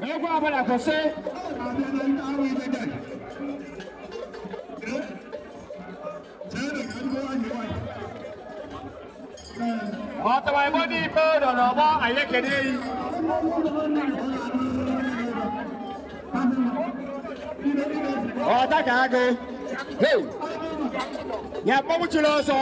Egwu ọbụla kwụsị. Ọtọwa igbo dị ikpe nọ n'ọgbọ, anyị ekene yi. Ọta ka agụ. Hey! Ya mkpọnwụ chiri ọsọ.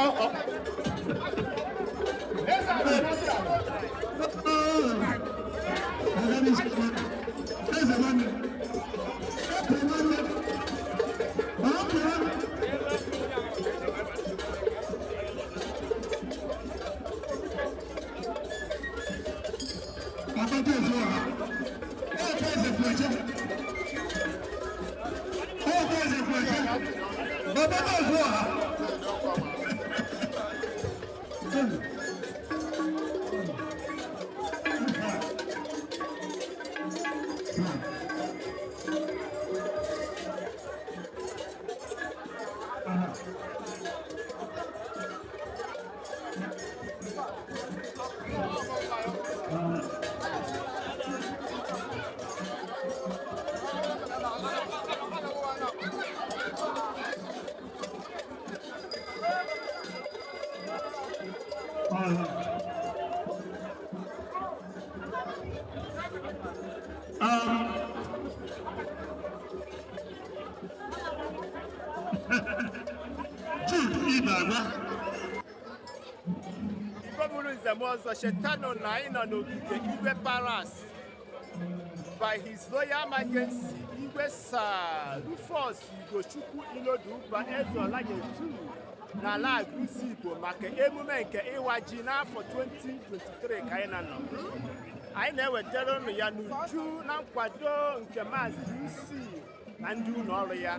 Igbo bụrụ nzem ọzọ, chetanụ na anyị nọ n'ogige Igwe Palace by His Royal Majesty Igwe Sir Rufus Ugochukwu Iloduba Eze Ọlanyetu n'ala Agụzi Igbo maka emume nke ịwa ji n'afọ 2023 ka anyị na-anọ. Anyị na-ewetara ụnụ ya n'uju na nkwado nke Maazị UC na ndị ụlọ ọrụ ya.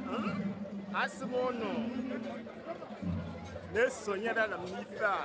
Asị m ụnụ na-esonyere m n'ife a.